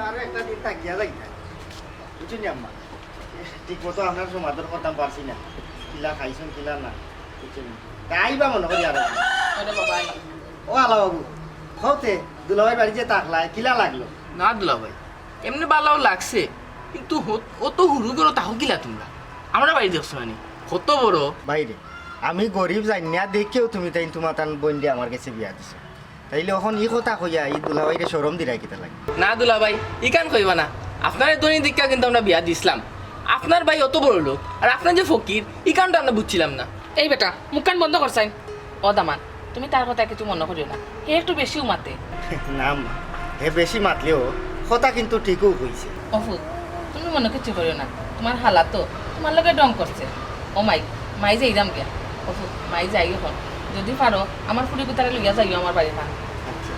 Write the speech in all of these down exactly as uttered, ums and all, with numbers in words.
আরো একটা দিন থাকিয়া যাইতা, বুঝছইন নি আম্মা? ঠিক মতো আপনার সমাদর করতাম পারছি না, কিলা খাইছইন কিলা না, বুঝছইন নি? তাই বা মনে করি আরো। আরে বাবা, ও আলা বাবু, কওতে দুলাভাই বাড়ি যে থাকলায়, কিলা লাগলো? না দুলাভাই, এমনে বালাও লাগছে, কিন্তু হত-, অত হুরু গরো থাকো কিলা তুমরা? আমরা বাড়ি দেখছো না নি? কত বড়। বাইরে, আমি গরিব জানিয়া দেখিও তুমি তাইন তুমার তান বইনরে আমার গেছে বিয়া দিছো। তাইলে অখন ই কথা কইয়া ই দুলাভাইরে শরম দিরায় কিতার লাগি? না দুলাভাই, ইখান কইবা না। আপনারে ধনী দেখিয়া কিন্তু আমরা বিয়া দিছলাম। আপনার ভাই অত বড় লোক, আর আপনার যে ফকির, ইখানটা আমরা বুঝছিলাম না। এই বেটা, মুখখান বন্ধ কর চাইন। ও দামান, তুমি তার কথা কিছু মনো করিও না, হে একটু বেশিউ মাতে। না আম্মা, হে বেশি মাতলেও কথা কিন্তু ঠিকউ কইছে। ও ফুত, তুমি মনো কিচ্ছু করিও না, তুমার হালা তো তুমার লগে ঢং করছে। ও মাই, মাই যাইরাম গিয়া। ও ফুত, মাই যাই অখন। যদি পারো, আমার ফুড়ি গুতারে লইয়া যাইও আমার বাড়ির কান। আচ্ছা।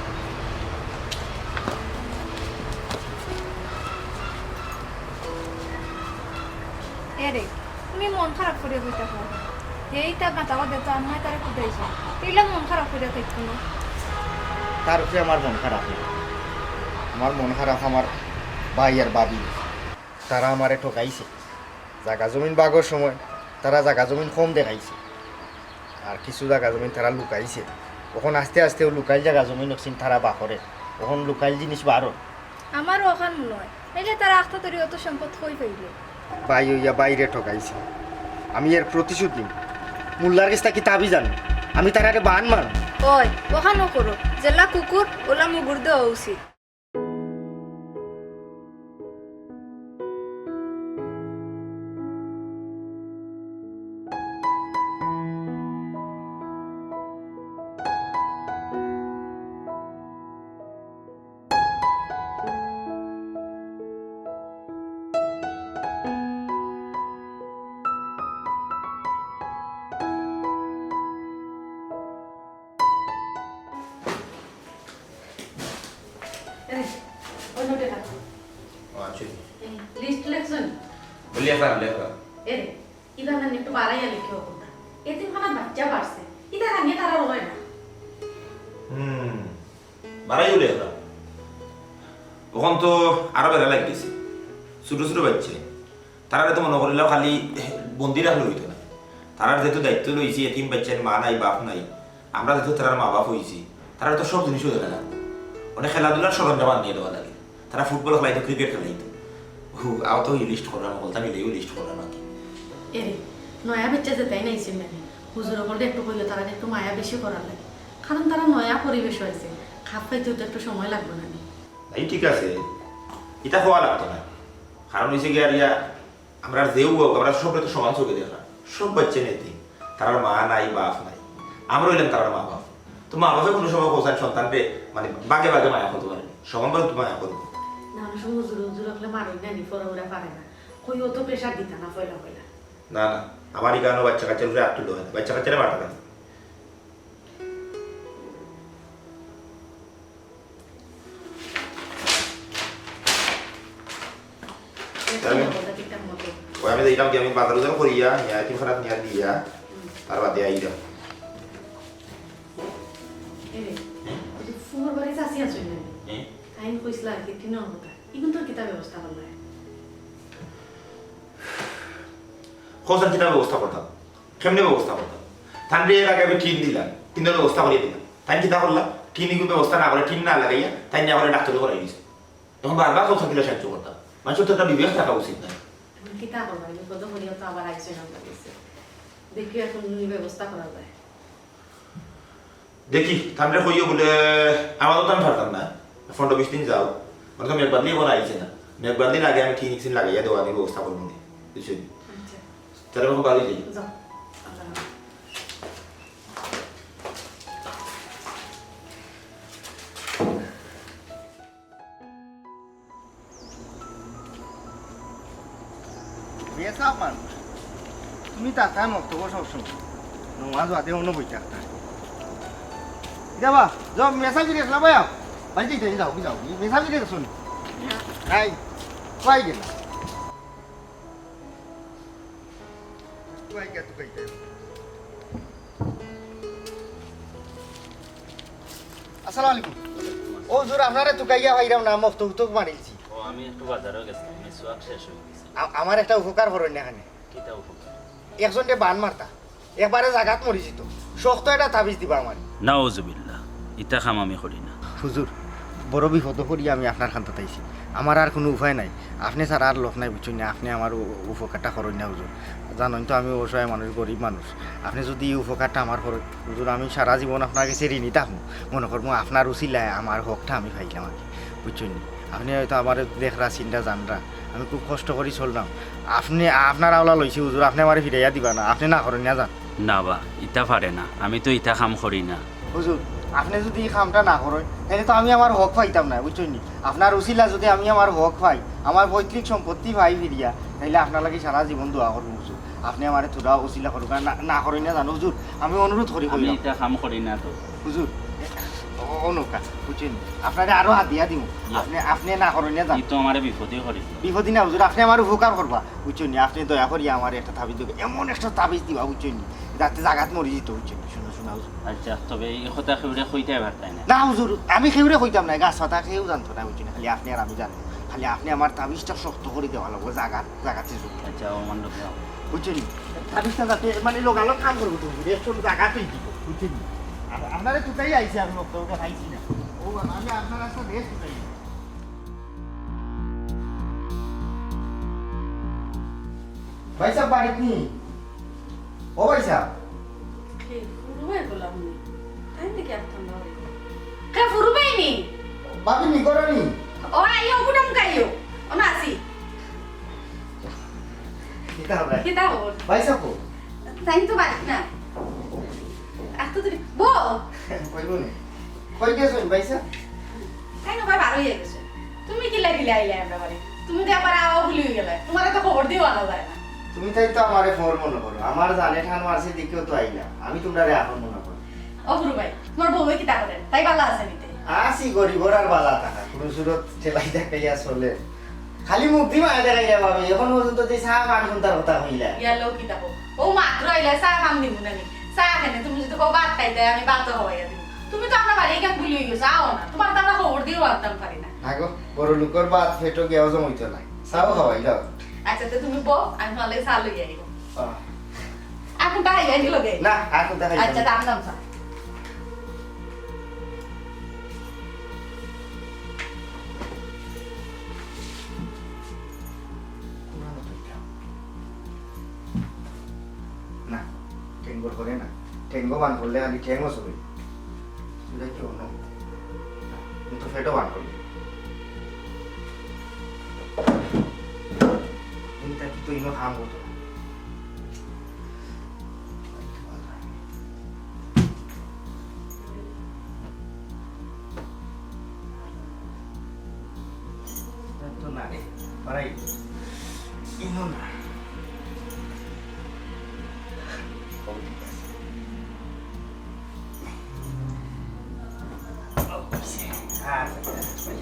এরে, তুমি মন খারাপ করিয়া বই থাকো। হে ইতা মাথা বাদে তো আম্মায় তারে কুদাইছে। তে ইলা মন খারাপ করিয়া থাকো না। তার উপরে আমার মন খারাপ না। আমার মন খারাপ আমার ভাই আর ভাবি। তারা আমারে ঠকাইছে। জাগা জমিন ভাগর সময় তারা জাগা জমিন কম দেখাইছে। আর কিছু জাগা জমিন তারা লুকাইছে। অখন আস্তে আস্তে অউ লুকাইল জাগা জমিন অকছিন তারা বাখরে। অখন লুকাইল জিনিস বারর। আমারও অখান মনো অয়। নাইলে তারা আখতা তরি অত সম্পদ কই পাইলে? ভাই অইয়া ভাইরে ঠকাইছে। আমি এর প্রতিশোধ নিমু। মোল্লার গেছ থাকি তাবিজ আনমু। আমি তারারে বান মারমু। অয়, অখানও করো। যেলা কুকুর, ওলা মুগুর দেওয়া উচিত। এরে, ওই নোটে রাখো। ও, আচ্ছা। এই লিস্ট লেখছনি? ও, লেখলাম, লেখলাম। এরে, ইবার নানি একটু বাড়াইয়া লেখিও কথা। এতিমখানাত বাইচ্চা বাড়ছে, ইতা জানিয়া তারা রয় না। হুম, বাড়াইও লেখলাম। অখন তো আরো বেড়া লাগি গেছে, ছোট ছোট বাইচ্চা। তারারে তো মনো করিলাও খালি বন্দি রাখলে অইতো না। তারার যেহেতু দায়িত্ব লইছি, এতিম বাইচ্চার মা নাই, বাপ নাই, আমরা যেহেতু তারার মা বাপ অইছি, তারার তো সব জিনিসও দেখা লাগবো। অনেক খেলাধুলার সরঞ্জাম আনিয়া দেওয়া লাগে। তারা ফুটবল খেলাইতো, ক্রিকেট খেলাইতো। হু, আও তো লিস্ট করলাম, বলতাম ইলেও লিস্ট করলাম আর কি। এরে, নয়া বাইচ্চা যেতাইন আইছইন নানি, হুজুর অকলরে একটু কইও, তারারে একটু মায়া বেশি করার লাগি। কারণ তারা নয়া পরিবেশো আইছে, খাপ খাইতেও তো একটু সময় লাগবো নানি। এই ঠিক আছে, ইতা কওয়া লাগতো না। কারণ অইছে গিয়া আর ইয়া, আমরা যেউ অউক, আমরা সবরে তো সমান চোখে দেখা। সব বাইচ্চাইন এতিম, তারার মা নাই, বাপ নাই। আমরা অইলাম তারার মা বাপ। তো মা বাপে কুনু সময় কওছাইন সন্তানরে মানে ভাগে ভাগে মায়া করতো পারে না, সমান ভাবে তো মায়া করবো। না, অনেক সময় হুজুর, হুজুর অকলে মারইন নানি, পড়াউড়া পারে না। কইও তো প্রেশার দিতা না পয়লা পয়লা। না, না, আমার ইখানো বাইচ্চা কাইচ্চার উপরে আত তুললে অয় না, বাইচ্চা কাইচ্চারে মারতা না। তাহলে ওই আমি যাইতাম কি, আমি বাজার উজার করিয়া, নিয়া এতিমখানাত নিয়া দিয়া, তার বাদে আইতাম। এরে, হ্যাঁ? ওই যে ফুফুর বাড়ি চাচি আছইন না? হ্যাঁ? তাইন কইছলা আর কি, টিনর কথা। ইগুন তোর কিতা ব্যবস্থা করলা? কইছলা কিতা ব্যবস্থা করতাম? কেমনে ব্যবস্থা করতাম? তানরে এর আগে আমি টিন দিলাম, টিনর ব্যবস্থা করিয়া দিলাম। তাইন কিতা করলা? টিন ইগু ব্যবস্থা না করে, টিন না লাগাইয়া, তাইন নিয়া করে ডাক্তারি করাই দিছে। এখন বারবার কইছলা কিলা সাহায্য করতাম? মানুষর তো একটা বিবেক থাকা উচিত না? এখন কিতা করবা? এই বিপদে পড়িয়া তো আবার আইছইন আমার গেছে। দেখি এখন ব্যবস্থা করা যায়। দেখি, তানরে কইও বুলে, আমার তো আমি পারতাম না, পনেরো বিশ দিন যাও, মানে তো মেঘ বাদলি এখন আইছে না, মেঘ বাদলির আগে আমি টিন ইকসিন লাগাইয়া দেওয়ানির ব্যবস্থা করবো নি, বুঝছো নি? আচ্ছা। তাহলে এখন বাড়ি যাই। যাও। আল্লাহ হাফেজ। বেসাব মানুষ। তুমি তাতায় মক্তব সবসময়। নমাজ বাদে অনো বই থাকতা। যাবা, যাও, মেসাব গিরে গেছলা ভাই, আও। ভাই, যাই, যাই, যাও, যাও। মেসাব গিরে গেছো নি? নাই, কই গেলা? কই গেলা, তুকাইতে? আসসালামু আলাইকুম। ও হুজুর, আপনারে তুকাইয়া পাইরাম না, মক্তব উক্তব মারিলছি। ও, আমি একটু বাজারো গেছিলাম, মিসওয়াক শেষ অই গেছে। আ-, আমার একটা উপকার করইন না খানি। কিতা উপকার? একজনরে বান মারতা, একবারে জাগাত মরি যিতো। শক্ত একটা তাবিজ দিবা আমারে। নাউজুবিল্লাহ, ইতা কাম আমি করি না। হুজুর, বড় বিপদো পড়ি আমি আপনার কান্দাত আইছি। আমার আর কুনু উপায় নাই। আপনে ছাড়া আর লোক নাই, বুঝছইন নি? আপনে আমার উ-, উপকারটা করইন না, হুজুর। জানইন তো আমি অসহায় মানুষ, গরিব মানুষ। আপনে যুদি ই উপকারটা আমার করইন, হুজুর, আমি সারা জীবন আপনার গেছে ঋণী থাকমু। মনো করমু আপনার উছিলায় আমার হকটা আমি পাইলাম আর কি, বুঝছইন নি? আপনে হয়তো আমারে দেখরা, চিনরা, জানরা, আমি খুব কষ্ট করি চলরাম। আপনে, আপনার আওলা লইছি হুজুর, আপনে আমারে ফিরাইয়া দিবা না, আপনে না করইন না যান। না বা, ইতা পারে না, আমি তো ইতা কাম করি না। হুজুর, আপনে যুদি ই কামটা না করইন, তাইলে তো আমি আমার হক পাইতাম না, বুঝছইন নি? আপনার উছিলা যুদি আমি আমার হক পাই, আমার পৈতৃক সম্পত্তি পাই ফিরিয়া, তাইলে আপনার লাগি সারা জীবন দোয়া করমু হুজুর। আপনে আমারে থুড়া উছিলা করউক্কা, না, না করইন না যান হুজুর, আমি অনুরোধ করি আমি কইরাম। ইতা কাম করি না তো। হুজুর, অ-, অউ নেউক্কা, বুঝছইন নি? আপনারে আরো হাদিয়া দিমু। ইয়া। আপনে, আপনে না করইন না যান। ই তো আমারে বিপদে করি। বিপদে না হুজুর, আপনে আমার উপকার করবা, বুঝছইন নি? আপনে দয়া করি আমারে একটা তাবিজ দিবা, এমন একটা তাবিজ দিবা, বুঝছইন নি? যাতে জাগাত মরি যিতো, বুঝছইন নি? শুনো, শুনো হুজুর। আচ্ছা, তবে ই কথা কেউরে কইতায় পারতায় না। না হুজুর, আমি কেউরে কইতাম না, গাছ পাতা কেউ জানতো না, বুঝছইন নি? খালি আপনে আর আমি জানমু। খালি আপনে আমার তাবিজটা শক্ত করি দেওয়া লাগবো, জাগাত, জাগাত শেষ অইবো। আচ্ছা, ও মণ্ডপ যাও। বুঝছইন নি? তাবিজটা যাতে মানে লগালগ কাম করবো তো, রেস্ট জাগাত অই যিবো, বুঝছইন নি? আর আপনারে তুকাই আইছি আমি, লোকটা ওটা খাইছি না। ও, আমি আপনার রাস্তা রেস্ট তুকাই। ভাইসাব বাড়িত নি? ও ভাইসাব। কে, ফুরু ভাই বললাম নি। তাই নাকি আর ঠান্ডা হয়ে গেল? কে ফুরু ভাই নি? ভাবি নি, ঘরো নি? ও আইও, গুদাম খাইও। ও না আসি। কিতা হবে? কিতা খবর? ভাইসাব কো? তাই তো বাড়িত না। এত দেরি। বউ। কইবো নি? কই গেছইন ভাইসাব? তাই না, ভাই, বারো হয়ে গেছে। তুমি কিলা কিলা আইলে আমরা বাড়ি? তুমি তো একবার আওয়া ভুলি হয়ে গেলে। তোমারে তো খবর দিও আনা যায় না। তুমি তাই তো আমারে ফোন মনে করো। আমার জানে ঠান মারছে দেখিও তো আইলা। আমি তোমরারে এখন মনে করো। ও গুরু ভাই, তোমার বউয়ে কিতা করেন? তাই ভালা আছে নিতে? আছি গরিবর আর ভালা থাকা। কোনো সুরত ঠেলাই দেখাইয়া চলে। খালি মুখ দি মায়া দেখাইয়া ভাবি। এখন পর্যন্ত যে চা পান কোনটার কথা কইলা? ইয়ার লও কিতা কও? ও মাত্র আইলা, চা পান দিমু না নি? চা খেনে তুমি যদি কও ভাত খাইতে, আমি ভাতও খাওয়াইয়া দিমু। তুমি তো আমরা বাড়ি এখান ভুলি হয়ে গেছো, আও না। তোমার তো আমরা খবর দিয়েও আনতাম পারি না। আগো, বড় লোকর ভাত পেটো গিয়াও জমইতো নাই। চাও খাওয়াই দাও। আচ্ছা, তো তুমি বও, আমি তোমার লাগি চা লই আইব। আহ। এখন তাই আইনি লগে? না, এখন তাই আচ্ছা, দাম দাম চা। না, ঠেঙ্গর করে না। ঠেঙ্গো বান করলে খালি ঠেঙ্গো ছবি। সেটা কি অন্য? না, আমি তো ফেটো বান করি। এটা তো ইনো কাম করতো না। তো না রে, পারাই। ইনো না। ও, ঠিক আছে। ও, আচ্ছা, আচ্ছা, আচ্ছা।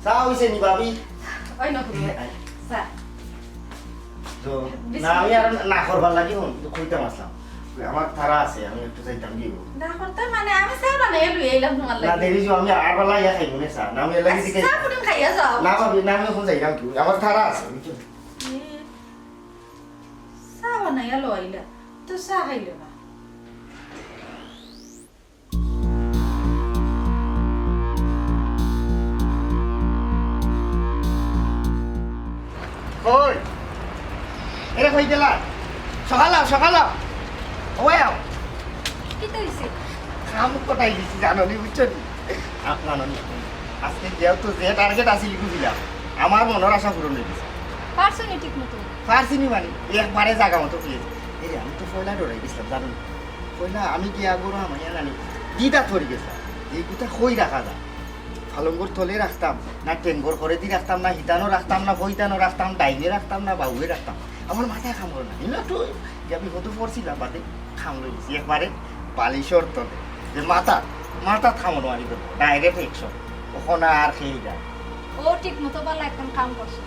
চা হইছে নি, ভাবি? ওই না, হুজুর। আয়। চা। তো, বিসমিল্লাহ। না, আমি আর না করবার লাগি ফোন, তো কইতাম আসলাম। আমার তারা আছে, আমি একটু যাইতাম গিয়ে। না করতে মানে, আমি চা বানাই লই আইলাম তোমার না, লাগি। দেরি যে আমি আরবার লাইয়া খাইব না চা। না, আমি এর লাগি আচ্ছা, দিকে চা পুডিং খাইয়া যাও। না, ভাবি, না, আমি এখন যাইলাম কি? আমার তারা আছে, বুঝছো? এ, চা বানাইয়া লই আইলা, তো চা খাইলে না। কই? এরে কই গেলা? সকাল আও, সকাল আও। ওই আও। কিতা হইছে? কাম কটাই দিছি জানো নি, বুঝছো নি? আ, জানো নি? আজকে যেহেতু যে টার্গেট আছিল, বুঝিলাম। আমার মনের আশা পূরণ হয়ে গেছে। পারছো নি ঠিক মতো? পারছি নি মানে, একবারে জাগা মতো পেয়েছি। এই রে, আমি তো পয়লা ডরাই গেছিলাম, জানো নি? পয়লা আমি গিয়া গরু হামাইয়া নানি, দ্বিধাত পড়ি গেছিলাম। এই কথা কই রাখা যায়? ফালঙ্গর তলে রাখতাম, না টেঙ্গর করে দি রাখতাম, না হিতানো রাখতাম, না বইতানো রাখতাম, ডাইনে রাখতাম, না বাউয়ে রাখতাম। আমার মাথায় কাম করে না। ইনো একটু গিয়া বিপদে পড়ছিলাম, বাদে কাম লই গেছি। একবারে বালিশর তলে। যে মাথা, মাথা থামো নোয়ারি ধরবো, ডাইরেক্ট একশো। ওখানে আর খেয়ে যায়। ও ঠিক মতো বলা একদম কাম করছে।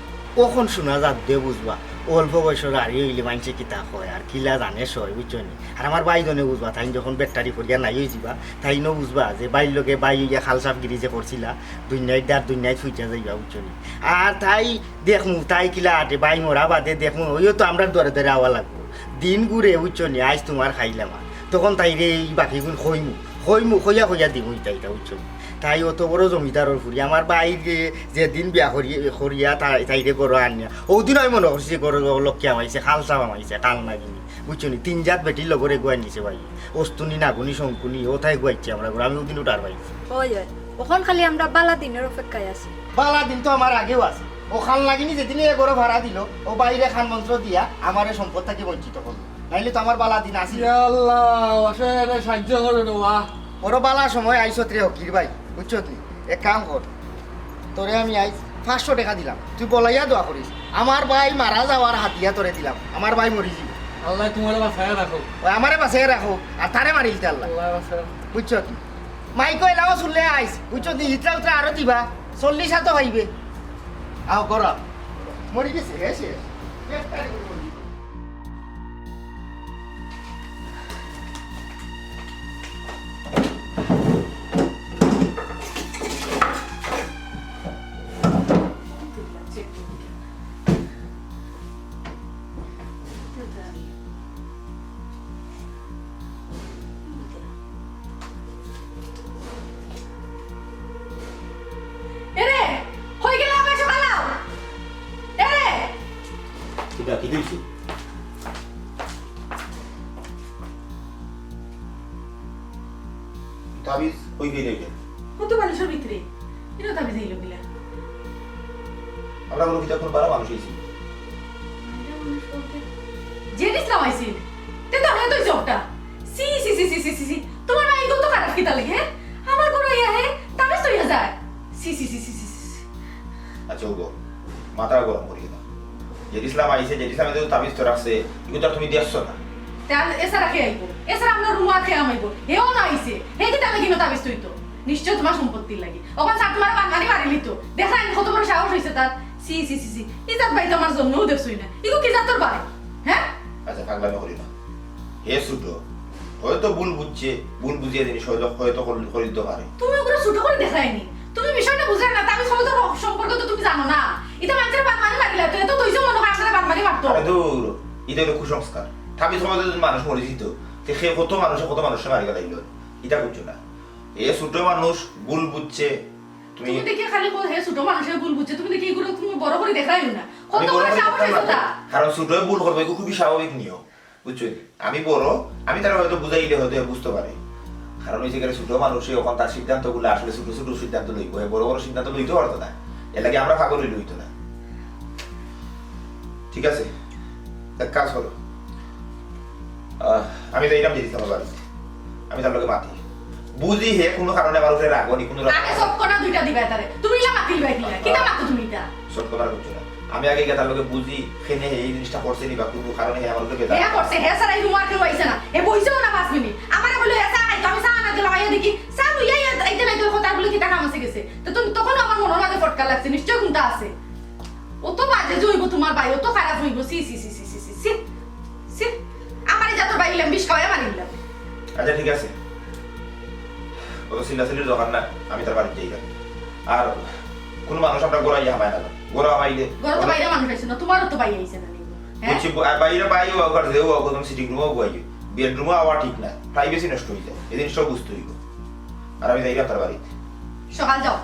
অখন হুনা যার দে বুঝবা, অল্প বয়সর আরি অইলে মানষে কিতা কয়, আর কিলা জানে সয়, বুঝছো নি? আর আমার ভাইজনে বুঝবা, তাইন যখন বেটারি করিয়া নাই অইযিবা, তাইনও বুঝবা যে ভাইর লগে ভাই অইয়া খালসাফগিরি যে করছিলা, দুনিয়ার ডার দুনিয়াত ফুইটা যাইবা, বুঝছো নি? আর তাই দেখমু, তাই কিলা আটে, ভাই মরা বাদে দেখমু, অইও তো আমরার দরে দরে আওয়া লাগবো। দিন ঘুরে, বুঝছো নি? আইজ তুমার খাইলাম আর, তখন তাইরে ই বাকিগুন কইমু, কইমু, কইয়া কইয়া দিমু ইতা ইতা, বুঝছো নি? তাই অত বড় জমিদারর ফুরি, আমার ভাইরে যেদিন বিয়া করি-, করিয়া তাই-, তাইরে ঘরো আনিয়া, অউদিন আমি মনো করছি ঘরো লক্ষ্মী হামাইছে, খালসাফ হামাইছে, খাল নাগিনি, বুঝছো নি? তিন জাত বেটির লগরে গুয়াই নিছে ভাই, অস্তুনি, নাগুনি, শঙ্কুনি, অতায় গুয়াইছে আমরার ঘরো, আমি অউদিন উঠার পাইছি। অয়, অয়, অখন খালি আমরা বালা দিনর অপেক্ষায় আছি। বালা দিন তো আমার আগেও আছে। অউ খাল নাগিনি যেদিন এ ঘরো ভাড়া দিলো, অউ ভাইরে খান মন্ত্র দিয়া আমারে সম্পদ থাকি বঞ্চিত করলো। নাইলে তো আমার বালা দিন আছিল। ইয়া আল্লাহ, অসহায় এরে সাহায্য করো রে বা। বড় বালা সময় আইছত রে হকির ভাই, বুঝছত নি? এক কাম কর, তোরে আমি আইজ পাঁচশো টেকা দিলাম, তুই বলাইয়া দোয়া করিস। আমার ভাই মারা যাওয়ার হাদিয়া তোরে দিলাম, আমার ভাই মরি যিবো। আল্লায় তুমারে বাঁচাইয়া রাখো। অয় আমারে বাঁচাইয়া রাখো, আর তারে মারিলিতে আল্লায়। আল্লায় বাঁচাইয়া রাখো। বুঝছত নি? মাইকো এলাও শুনলে আইস, বুঝছত নি? ইতরা উতরা আরো দিবা, চল্লিশ হাতো পাইবে। আও, করো। মরি গেছে, হে শেষ। এরে, কই গেলা? আবার সকাল আও। এরে। কিতা, কিতা অইছে? তাবিজ কই গেলে এটা? কত মানুষর ভিতরে? ইনো তাবিজ আইলো কিলা? আমরা কোনো কিতা কোনো বালা মানুষ অইছি? বালা মানুষ বলতে? জেড ইসলাম আইছিল। তে তো হয়তো চোখটা। সি, সি, সি। তোমার ভাই তো খারাপ কিতা লাগে, হ্যাঁ? আমার ঘরো আইয়া, হ্যাঁ? তাবিজ তো ইয়া যায়। সি, সি, সি। আচ্ছা, ওগো, মাথা গরম করিও না। জেড ইসলাম আইছে, জেড ইসলামে তো তাবিজ তো রাখছে, ইগু তো আর তুমি দেখছো না। তে আর এছাড়া কে আইবো? এছাড়া আমরা রুমা কে আমাইবো? হেও না আইছে। হে কিতা লাগি না তাবিজ তুই তো? নিশ্চয় তোমার সম্পত্তির লাগি। অখন স্যার তোমার বানমারি মারিলি তো। দেখা আইন কত বড় সাহস অইছে তার। সি, সি, সি, সি। ইজাত ভাই তো আমার জন্মেও দেখছই না। ইগু কি জাতর ভাই? হ্যাঁ? আচ্ছা, পাগলামি করি না। হে ছোট, হয়তো ভুল বুঝছে, ভুল বুঝিয়া জিনিস হয়তো, হয়তো করি, করি দিতে পারে। তুমি ওগুলো ছোট করে দেখায়নি। তুমি বিষয়টা বুঝায় না, তাবিজ সমাজের সম্পর্কে তো তুমি জানো না। ইতা মানুষের বানমারি মারিলা তো, এত তৈজো মনে হয় আপনারা বানমারি মারতো। আরে দূর, ইটা হলো কুসংস্কার। তাবিজ সমাজে যদি মানুষ মরে যেত, তে সে কত মানুষে কত মানুষকে মারি ফেলাইল। ইটা বুঝছো না। এ ছোট মানুষ ভুল বুঝছে। তুমি তুমি দেখি খালি কও, হে ছোট মানুষে ভুল বুঝছে, তুমি দেখি এগুলো তুমি বড় করে দেখাইও না। কত আমি বড় বড় করে সাহস দেখাইও হইছে না। তা? কারণ ছোট ভুল করবে, এগুলো খুবই স্বাভাবিক নিয়ম। বুঝছো? আমি বড়, আমি তারে হয়তো বুঝাইলে হয়তো বুঝতে পারে। কারণ হইছে গেলে ছোট মানুষে অখন তার সিদ্ধান্তগুলো আসলে ছোট ছোট সিদ্ধান্ত লইব, হে বড় বড় সিদ্ধান্ত লইতে পারতো না। এর লাগি আমরা পাগল হইলে হইতো না। ঠিক আছে, এক কাজ করো, আহ, আমি যাইলাম জেড ইসলামর বাড়িত। আমি তার লগে মাতি। বুঝি হে কোনো কারণে আমার উপরে রাগ অনি, কোনো রকম আগে সব কটা দুইটা দিবা তারে। তুমি ইলা মাতিল ভাই কিলা? কিতা মাতো তুমি ইতা? সব কথা করছো না। আমি আগে গিয়া তার লগে বুঝি, কেনে হে এই জিনিসটা করছে নি বা কোনো কারণে হে আমার উপরে বেজার। হে করছে, হে ছাড়া এই রুমে আর কেউ আইছে না। হে বইছেও না পাঁচ মিনিট। আমারে কইলো হে চা খাইতো, আমি চা আনাত গেলাম, আইয়া দেখি চা লইয়া আইয়া আইতে নাই, তোর কথা বলে কিতা কাম আছে গেছে। তো তুমি তখনও আমার মনের মাঝে ফটকা লাগছে, নিশ্চয় কোনটা আছে। অত বাজে যে হইব তোমার ভাই, অত খারাপ হইব, ছি, ছি, ছি। ছি, আমার এই জাতর ভাই ইলাম, বিষ খাওয়াইয়া মারি দিলাম। আচ্ছা, ঠিক আছে, অত চিল্লাচিল্লির দরকার না, আমি তার বাড়িত যাইলাম। আর কোনো মানুষ আমরা ঘরো আইয়া হামায় না, ঘরো হামাইলে ঘরো তো বাইরে মানুষ আইছে না, তোমারও তো ভাই আইছে না নি? হ্যাঁ? বুঝছি, বা-, বাইরে ভাই হোক আর যেও হোক, তুমি সিটিং রুমও বইও, বেডরুমও আওয়া ঠিক না, প্রাইভেসি নষ্ট হয়ে যায়, এই জিনিসটাও বুঝতে হইব। আর আমি যাইলাম তার বাড়িত। সকাল যাও,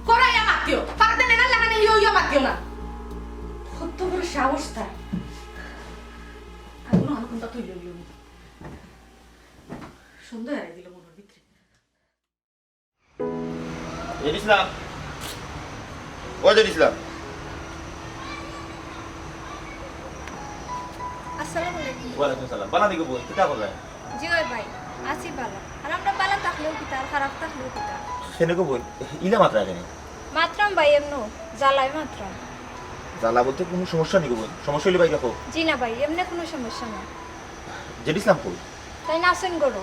ঘরো আইয়া মাতিও, পারতে নেনার লাগা নেই, ইয়ো ইয়ো মাতিও না। কত বড় সাহস তার। আর কোনো আনুকুন্তা তুই লইও নি। সন্দেহ হারাই দিল মনের ভিতরে। জেড ইসলাম, ও জেড ইসলাম। আসসালামু আলাইকুম। ওয়ালাইকুম সালাম। বালা নি গো বইন, কিতা করবে? জি অয় ভাই, আছি বালা। আর আমরা বালা থাকলেও কিতা, আর খারাপ থাকলেও কিতা? কেনে গো বইন, ইলা মাতরা কেনে? মাতরাম ভাই, এমনে জ্বালায় মাতরাম। জ্বালা বলতে কোনো সমস্যা নি গো বইন? সমস্যা হইলে বাইরে কও। জি না ভাই, এমনে কোনো সমস্যা না। জেড ইসলাম কই? তাইন আছইন ঘরো।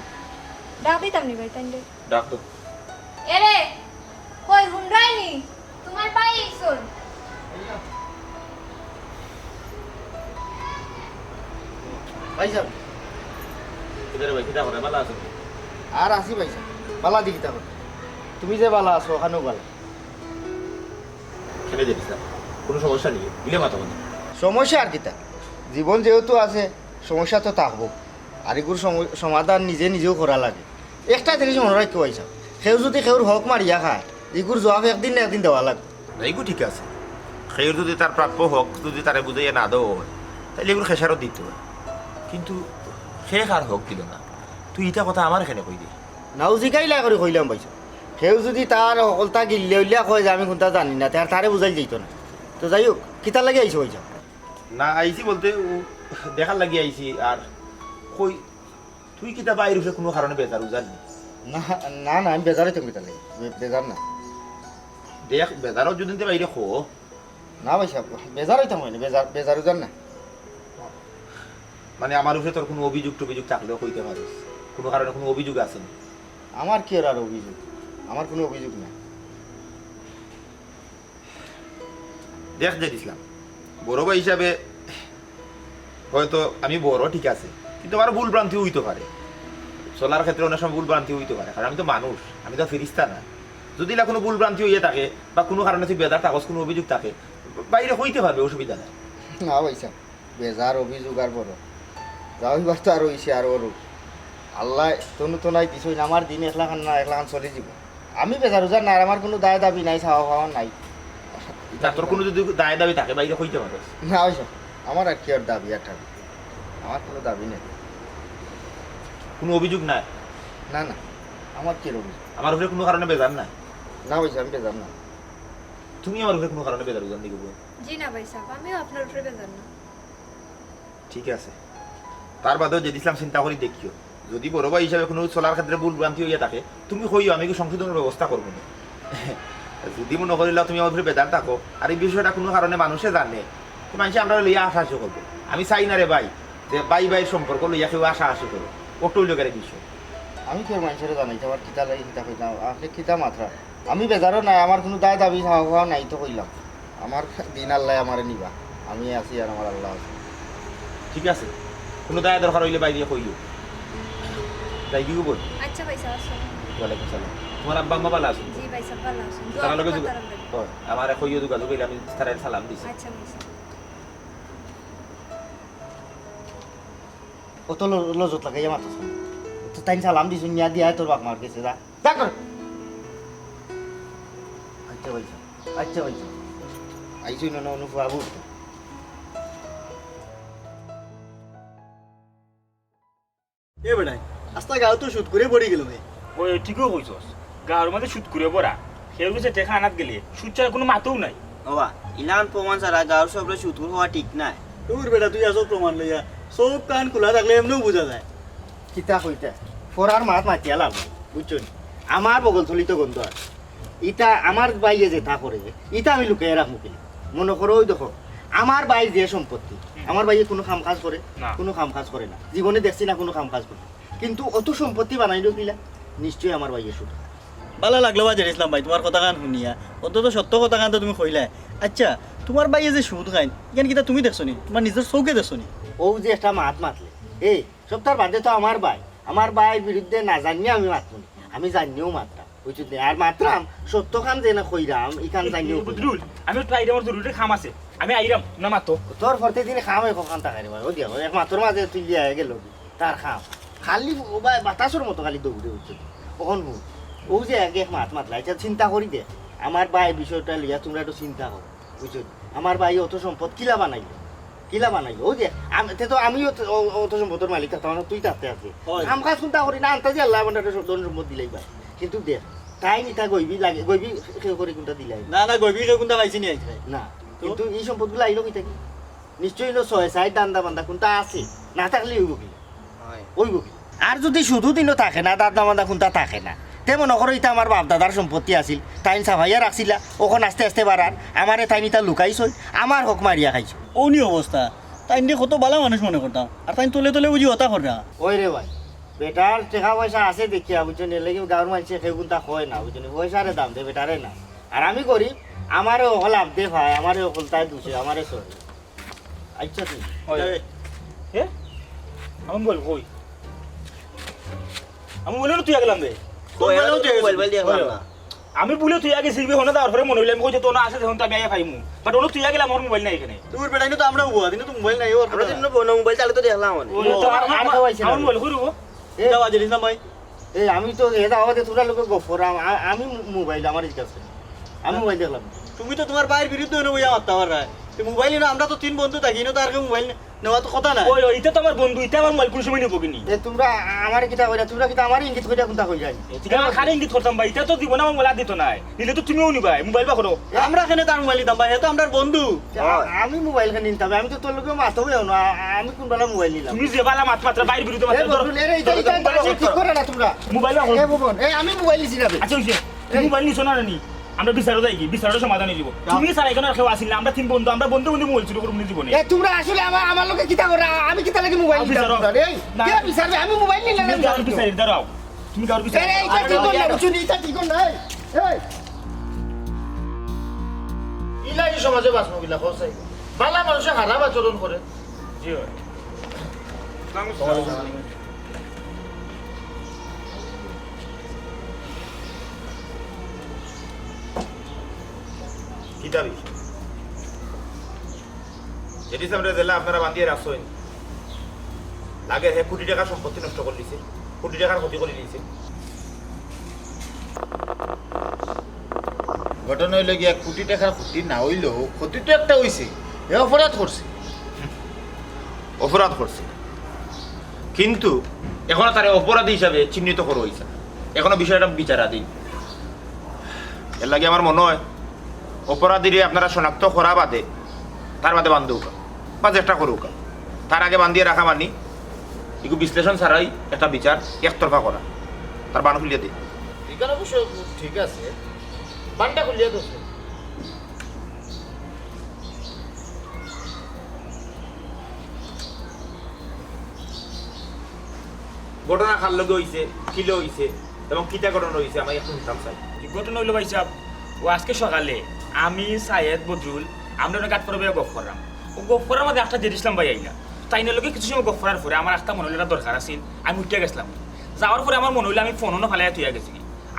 ডাক দিতাম নি ভাই তাইনরে? ডাক তো। এরে, কই হুনরায়নি? তোমার ভাই আইছইন। ভাইসাব। কিতা রে ভাই, কিতা করে? বালা আছো? আর আছি ভাইসাব, বালা দি কিতা করে? তুমি যে বালা আছো, অখানও বালা। কেনে জানিস না, কুনু সমস্যা নি, দিলে মাথা বন্ধ। সমস্যা আর কিতা, জীবন যেহেতু আছে, সমস্যা তো থাকবো। আর ইগুর সম-, সমাধান নিজে নিজেও করা লাগে। একটা জিনিস মনো রাখিও ভাইসাব, কেউ যুদি কেউর হক মারিয়া খায়, ইগুর জুয়াব একদিন না একদিন দেওয়া লাগবো। না, ইগু ঠিক আছে। কেউর যুদি তার প্রাপ্য হক যুদি তারে বুঝাইয়া না দেওয়া অয়, তাইলে ইগুর খেসারত দিতো অয়। কিন্তু হে কার হক দিলো না, তুই ইতা কথা আমারে কেনে কইরে? নাও জিকাইলা করি কইলাম ভাইসাব। কেউ যুদি তার হকলতা গিল্লে উল্লিয়া কয় যে আমি কুনতা জানি না, তে আর তারে বুঝাইল যাইতো না। তো যাই হোক, কিতার লাগি আইছো ভাইসাব? না, আইছি বলতে, ও দেখার লাগি আইছি। আর কই, তুই কিতা ভাইর উপরে কুনু কারণে বেজার উজার নি? না, না, না, আমি বেজার অইতাম কিতার লাগি? বে-, বেজার না। দেখ, বেজার যুদি তে ভাইরে কো। না ভাইসাব, বেজার অইতাম অয় না, বেজার, বেজার উজার না। মানে, আমার উপরে তোর কুনু অভিযোগ টভিযোগ থাকলেও কইতে পারিস, কুনু কারণে কুনু অভিযোগ আছে নি? আমার কিওর আর অভিযোগ? আমার কুনু অভিযোগ নাই। দেখ জেড ইসলাম, বড় ভাই হিসাবে হয়তো আমি বড়, ঠিক আছে, কিন্তু আমার ভুল ভ্রান্তি অইতো পারে, চলার ক্ষেত্রে অনেক সময় ভুল ভ্রান্তি অইতো পারে, কারণ আমি তো মানুষ, আমি তো ফিরিস্তা না। যুদি ইলা কুনু ভুল ভ্রান্তি অইয়া থাকে বা কুনু কারণে তুই বেজার থাকস, কুনু অভিযোগ থাকে, ভাইরে কইতে পারবে, অসুবিধা নাই। না ভাইসাব, বেজার অভিযোগ আর বড়। যা অইবার তো আর অইছে, আর অউক। আল্লায় তনু তনাই দিছইন, আমার দিন একলাখান না একলাখান চলি যিবো। আমি বেজার উজার না, আর আমার কুনু দায় দাবি নাই, চাওয়া পাওয়া নাই। না, তোর কুনু যুদি দায় দাবি থাকে, ভাইরে কইতে পারস। না ভাইসাব, আমার আর কিওর দাবি আর ঠাবি? আমার কুনু দাবি নাই। কুনু অভিযোগ নাই? না, না, আমার কিওর অভিযোগ? আমার উপরে কুনু কারণে বেজার নাই? না ভাইসাব, আমি বেজার না। তুমি আমার উপরে কুনু কারণে বেজার উজার নি গো? জি না ভাইসাব, আমিও আপনার উপরে বেজার না। ঠিক আছে, তার বাদেও জেড ইসলাম চিন্তা করি দেখিও, যুদি বড় ভাই হিসাবে কুনু চলার ক্ষেত্রে ভুল ভ্রান্তি অইয়া থাকে, তুমি কইও, আমি কি সংশোধনর ব্যবস্থা করমু নে। যুদি মনো করিলাও তুমি আমার উপরে বেজার থাকো, আর ই বিষয়টা কুনু কারণে মানষে জানে, তে মানষে আমরারে লইয়া হাসাহাসি করবো। আমি চাই না রে ভাই, যে ভাই ভাইর সম্পর্ক লইয়া কেউ হাসাহাসি করো, অটা অইলো গিয়া বিষয়। আমি কিওর মানষরে জানাইতাম, আর কিতার লাগি কিতা কইতাম, আপনে কিতা মাতরা? আমি বেজারও নাই, আমার কুনু দায় দাবি চাওয়া পাওয়া নাই তো কইলাম। আমার দিন আল্লায় আমারে নিবা, আমি আছি আর আমার আল্লা আছে। ঠিক আছে, কুনু দায় দরকার অইলে ভাইরে কইও। যাইগি গো বইন। আচ্ছা ভাইসাব, আসসালামু আলাইকুম। ওয়ালাইকুম সালাম। তুমার আব্বা আম্মা বালা আছইন? জি ভাইসাব, বালা আছইন। তারার লগে যোগা-, অয়, আমারে কইও, যোগাযোগ অইলে আমি তারারে সালাম দিছি। আচ্ছা ভাইসাব। অত ল-, লজত লাগাইয়া মাতস কেনে? তো তাইন সালাম দিছইন, নিয়া দিয়া তোর বাপ মার গেছে, যা। যা কর। আচ্ছা ভাইসাব, আচ্ছা ভাইসাব। আইছইন না, না, অনু বাবু। এ বেটায়, আস্তা গাঁও তো সুদ করে পড়ি গেল বে। ওই, ঠিকও কইছস। গাঁওর মাঝে সুদ করে পড়া। কেউর গেছে টেকা আনাত গেলে সুদ ছাড়া কুনু মাতও নাই। ওবা, ইলান প্রমাণ ছাড়া গাঁওর সবরে সুদ করে হওয়া ঠিক নায়। দূর বেটা, তুই আসল প্রমাণ লইয়া। চউখ কান খুলা থাকলে এমনেও বুঝা যায়। কিতা কইতা? ফরার মাত মাতিয়া লাভ নাই, বুঝছো নি? আমার বগল থলিত গন্ধ আছে। ইতা আমার ভাইয়ে যেতা করে, ইতা আমি লুকাইয়া রাখমু কিলা? মনো করো, ওই দেখো, আমার ভাই যে সম্পত্তি, হুম। আমার ভাইয়ে কুনু কাম কাজ করে? না। কুনু কাম কাজ করে না। জীবনে দেখছি না কুনু কাম কাজ করে। কিন্তু অত সম্পত্তি বানাইলো কিলা? নিশ্চয়ই আমার ভাইয়ে সুদ খায়। বালা লাগলো বা জেড ইসলাম ভাই, তুমার কথাখান হুনিয়া। অন্তত সত্য কথাখান তো তুমি কইলায়। আচ্ছা, তুমার ভাইয়ে যে সুদ খাইন, ইখান কিতা তুমি দেখছো নি? তুমার নিজর চউখে দেখছো নি? অউ যে একটা মাত মাতলে, এই সবতার বাদে তো আমার ভাই, আমার ভাইর বিরুদ্ধে না জানিয়া আমি মাতমু নি, আমি জানিয়াও মাতরাম, বুঝছো নি? আর মাতরাম, সত্যখান যে না কইরাম, ইখান জানিয়াও কইরাম। বদরুল, আমি একটু আইরাম, আমার জরুরি কাম আছে, আমি আইরাম, না মাতো। তোর প্রতিদিন কাম অয় কখন থাকে রে ভাই? ও দেখো, এক মাতর মাঝে তুই লিয়া গেল, তার কাম। খালি ও ভাই বাতাসর মতো খালি দৌড়ে, বুঝছো নি? অখন হুন, অউ যে আগে এক মাত মাতলা, আচ্ছা চিন্তা করি দে, আমার ভাই বিষয়টা লইয়া তুমরা একটু চিন্তা করো। বুঝছো? আমার ভাই অত সম্পদ কিলা বানাইলো? কিলা বানাইলো? অউ যে, আম-, তে তো আমিও তো অ-, অত সম্পদর মালিক থাকতাম না, তুই থাকতে আছলে। অয়। কাম কাজ কুনতা করি না, আন্তাজি আল্লায় আমার একটা ধন সম্পদ দিলাইবা। কিন্তু দেখ, তাইন ইতা গইবি লাগে, গইবি কেউ করি কুনতা দিলাই। না, না, গইবি কেউ কুনতা পাইছি নি আইজ ভাই। না, তো? কিন্তু ই সম্পদগুলা আইলো কই থাকি? নিশ্চয়ই অইলো ছয় সাইড ধান্দা বান্দা কুনতা আছে, না থাকলে অইবো কি? অয়। অইবো কি? আর যুদি সুদু দিনও থাকে না, দাদা মাদা কুনতা থাকে না, তে মনো করো ইতা আমার বাপ দাদার সম্পত্তি আছিল, তাইন ছাপাইয়া রাখছিলা, অখন আস্তে আস্তে বাড়ার, আমারে তাইন ইতা লুকাইছইন, আমার হক মারিয়া খাইছইন। অউ নি অবস্থা, তাইনরে কত বালা মানুষ মনে করতাম, আর তাইন তলে তলে বুঝি অতা কররা। ওই রে ভাই, বেটার টেকা পয়সা আছে দেখিয়া, বুঝছো নি, এরলাগি গাঁওর মানষে কেউ কুনতা কয় না, বুঝছো নি, পয়সারে দাম দে, বেটারে না। আর আমি গরিব, আমারে অকল আবদে পায়, আমারে অকলতায় দুষে, আমারে চড়ে। আচ্ছা, তুই। ওই। এ? আমি মোবাইল কই? আমি মোবাইল থুইয়া গেলাম রে। কই, মোবাইল আমি তো থুইয়া মোবাইল গেছি। মোবাইল দেখলাম না। আমি ভুলে থুইয়া গেছি, হনো যাওয়ার পরে মনো অইলো আমি কই যে তোর আছে, তখন তো আমি আইয়া পাইমু। But হনো থুইয়া গেলাম, আমার মোবাইল নাই এখানে। তোর বেটা, ইনো তো আমরা উবা, ইনো তো মোবাইল নাই, ওর আমরা তো কথা। ইনো বনো মোবাইল চালে তো দেখলাম অনে। ওই তো আমার, আমার, আমার মোবাইল কই রে? এ। যাও, আজ না ভাই। এ, আমি তো এ দাওয়াতে তোমরা লোকে গফ করাম, আ-, আমি মোবাইল আমার কাছে। আমি মোবাইল দেখলাম। তুমি তো তোমার ভাইর বিরুদ্ধে অইলে বইয়া মাততা পাররায়। তো মোবাইল ইনো আমরা তো তিন বন্ধু থাকি, ইনো তো আর কেউ মোবাইল নে-, নেওয়া তো কথা না। ওই, ওই, ইটা তো আমার বন্ধু, ইটা আমার মোবাইল কোন সময় নিবো কিনি? এ, তোমরা আ-, আমারে কিতা কইরা, তোমরা কিতা আমারে ইঙ্গিত কইরা কোনটা কইরায়? এ, ঠিক আছে, আমি কারে ইঙ্গিত করতাম ভাই, ইটা তো দিব না, আমার মোবাইল আর দিত নায়। নিলে তো তুমিও নিবায়, মোবাইল বা করো। এ, আমরা কেনে তার মোবাইল নিতাম ভাই, হে তো আমরার বন্ধু। এ, আ-, আমি মোবাইল কেনে নিতাম? আমি তো তোর লোকে মাততাম না, আ-, আমি কোন বেলা মোবাইল নিলাম? তুমি যে বালা মাত মাতরায়, ভাইর বিরুদ্ধে এ, মাতরায়, ধরো। বদরুল, এ, ইটা, ইটা, ইটা ঠিক করে না তোমরা। মোবাইল বা করো। এ, ভুবন, এ, আমি মোবাইল নিছি না বে। আচ্ছা, ওই যে, তুমি এই। মোবাইল নিছো না নি? আমরা বিচারো যাইগি, বিচারো সমাধান অইযিবো। যাও। তুমি ছাড়া এখানে আর কেউ আছিল না, আমরা তিন বন্ধু, আমরা বন্ধু বন্ধু মোবাইল চুরি করমু নি জীবনে। এ, তোমরা আসলে আমা-, আমার লোকে কিতা কররায়? আমি কিতা লাগি মোবাইল নিতাম বিচারো। তোমরা? এই, না। কে বিচারবে? আমি মোবাইল নিলাম না তুমি গাঁওর বিচারো। বিচারি, দাঁড়াও। তুমি গাঁওর বিচারি। আরে, ইটা ঠিক না, বুঝছো নি? ইটা ঠিক না, এই, এই। ইলা ই সমাজে বাঁচমু কিলা, কও চাই? বালা মানুষে খারাপ আচরণ করে। জি অয়। কিতা বিষয়? জেডি সাবরে জেলা আপনারা বান্ধিয়া রাখছইন। লাগের হে কোটি টেকার সম্পত্তি নষ্ট করিলিছে, কোটি টেকার ক্ষতি করিলিছে। ঘটনা অইলো গিয়া, কোটি টেকার ক্ষতি না অইলেও ক্ষতি তো একটা অইছে, হে অপরাধ করছে। অপরাধ করছে, কিন্তু এখনো তারে অপরাধী হিসাবে চিহ্নিত করা অইছে না। এখনো বিষয়টা বিচারাধীন। এর লাগি আমার মনো অয় অপরাধীরে আপনারা শনাক্ত করা বাদে তার বাদে বান্ধউক্কা বা যেটা করউক্কা, তার আগে বান্ধিয়া রাখা মানি ইগু বিশ্লেষণ ছাড়াই একটা বিচার একতরফা করা, তার বান খুলিয়া দিন। ইখান অবশ্য ঠিক আছে, বানটা খুলিয়া দিছে। ঘটনা কার লগে অইছে, কিলা অইছে এবং কিতা ঘটনা অইছে, আমি একটু হুনতাম চাই। ঘটনা অইলো ভাইসাব, ও আজকে সকালে আমি, সায়েদ, বদরুল, আমরা অনো গাটপাড়া বইয়া গফ কররাম। ও গফ করার মাঝে একটা জেড ইসলাম ভাই আইলা। তাইনর লগে কিছু সময় গফ করার পরে আমার একটা মনো অইলো একটা দরকার আছিল, আমি উঠিয়া গেছলাম। যাওয়ার পরে আমার মনো অইলো আমি ফোন অনো ফালাইয়া থুইয়া গেছি।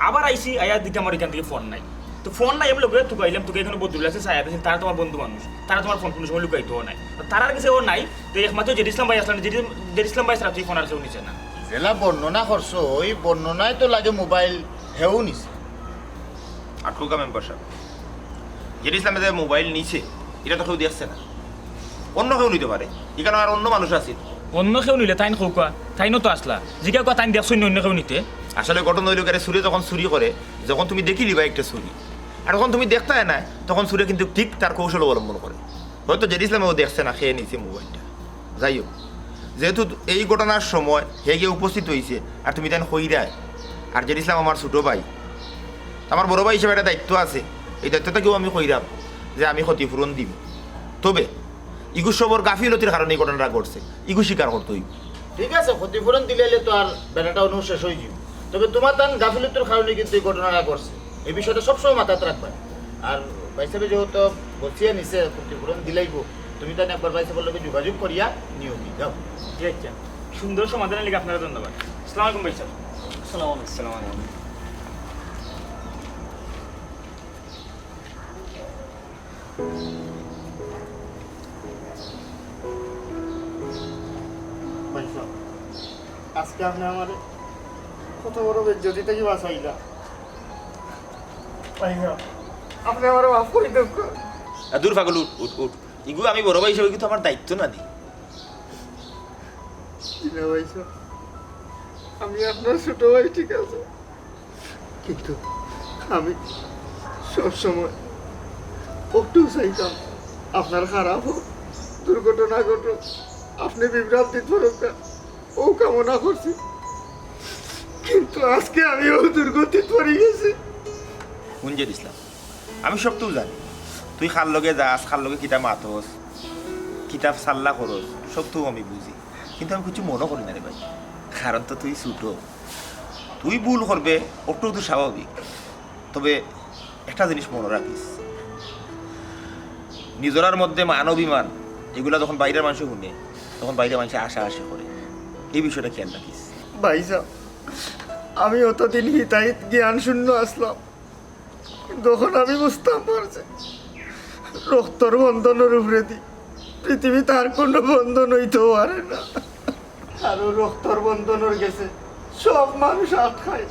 আবার আইছি, আইয়া দেখি আমার ইখান থাকি ফোন নাই। তো ফোন নাই, আমি লগে তুকাইলাম, তুকাই এখানো বদরুল আছে, সায়েদ আছে, তারা তো আমার বন্ধু মানুষ, তারা তো আমার ফোন কুনু সময় লুকাইতো নায়। তো তারার গেছে ও নাই, তো একমাত্র জেড ইসলাম ভাই আছলা, জেড, জেড ইসলাম ভাই ছাড়া তো ই ফোন আর কেউ নিছে না। যেলা বর্ণনা করছো, ওই বর্ণনায় তো লাগে মোবাইল হেউ নিছে। আটকুকা মেম্বার সাব, জেড ইসলামে যে মোবাইল নিছে, ইটা তো কেউ দেখছে না, অন্য কেউ নিতে পারে, ইখানো আর অন্য মানুষ আছে। অন্য কেউ নিলে তাইন কউক্কা, তাইনও তো আছলা। জিগাউক্কা তাইন দেখছইন নি অন্য কেউ নিতে? আসলে ঘটনা অইলো গিয়া, চুরে যখন চুরি করে, যখন তুমি দেখিলিবায় একটা চুরি, আর যখন তুমি দেখতায় নায়, তখন চুরে কিন্তু ঠিক তার কৌশল অবলম্বন করে। হয়তো জেড ইসলামেও দেখছে না কে নিছে মোবাইলটা। যাই হোক, যেহেতু এই ঘটনার সময় হে গিয়া উপস্থিত অইছে, আর তুমি তাইন কইরায়, আর জেড ইসলাম আমার ছোট ভাই, তো আমার বড় ভাই হিসাবে একটা দায়িত্ব আছে, এই দায়িত্ব থাকিও আমি কইরাম যে আমি ক্ষতিপূরণ দিমু। তবে ইগু সবর গাফিলতির কারণে ই ঘটনাটা ঘটছে, ইগু স্বীকার করতে অইবো। ঠিক আছে, ক্ষতিপূরণ দিলাইলে তো আর বেটাটা অনো শেষ অইযিবো। তবে তুমার তান গাফিলতির কারণে কিন্তু ই ঘটনাটা ঘটছে, ই বিষয়টা সবসময় মাথাত রাখবায়। আর ভাইসাবে যেহেতু বলছিয়া নিছে, ক্ষতিপূরণ দিলাইবো, তুমি তাইন একবার ভাইসাবর লগে যোগাযোগ করিয়া নিও কি, যাও। জি আচ্ছা, সুন্দর সমাধানর লাগি আপনারে ধন্যবাদ। আসসালামু আলাইকুম ভাইসাব। আসসালামু আলাইকুম। আসসালামু আলাইকুম। ভাইসাব, আজকে আপনে আমারে কত বড় বেইজ্জতি থাকি বাঁচাইলা। ভাইসাব, আপনে আমারে মাফ করি দেউক্কা। আ, দূর পাগল, উঠ, উঠ, উঠ। ইগু আমি বড় ভাই হিসাবে কিন্তু আমার দায়িত্ব না নি। জি না ভাইসাব, আমি আপনার ছোট ভাই, ঠিক আছে, কিন্তু আমি সবসময় অট্টু চাইতাম আপনার খারাপ অউক, দুর্ঘটনা ঘটুক, আপনে বিভ্রান্তিত পড়উক্কা, অউ কামনা করছি। কিন্তু আজকে আমি অউ দুর্গতিত পড়ি গেছি। হুন জেড ইসলাম, আমি সবতাউ জানি, তুই কার লগে যাস, কার লগে কিতা মাতস, কিতা চাল্লা করস, সবতাউ আমি বুঝি। কিন্তু আমি কিচ্ছু মনো করি না রে ভাই, কারণ তো তুই ছোট। তুই ভুল করবে, অট্টু তো স্বাভাবিক। তবে একটা জিনিস মনো রাখিস, নিজরার মধ্যে মান অভিমান, ইগুলা যখন বাইরের মানষে হুনে, তখন বাইরের মানষে হাসাহাসি করে। এই বিষয়টা খেয়াল রাখিস। ভাইসাব, আমি অতদিন হিতাহিত জ্ঞান শূন্য আছলাম, কিন্তু অখন আমি বুঝতাম পারছি রক্তর বন্ধনর উপরেদি পৃথিবীত আর কুনু বন্ধন অইতো পারে না। কারণ রক্তর বন্ধনর গেছে সব মানুষ আটকায়,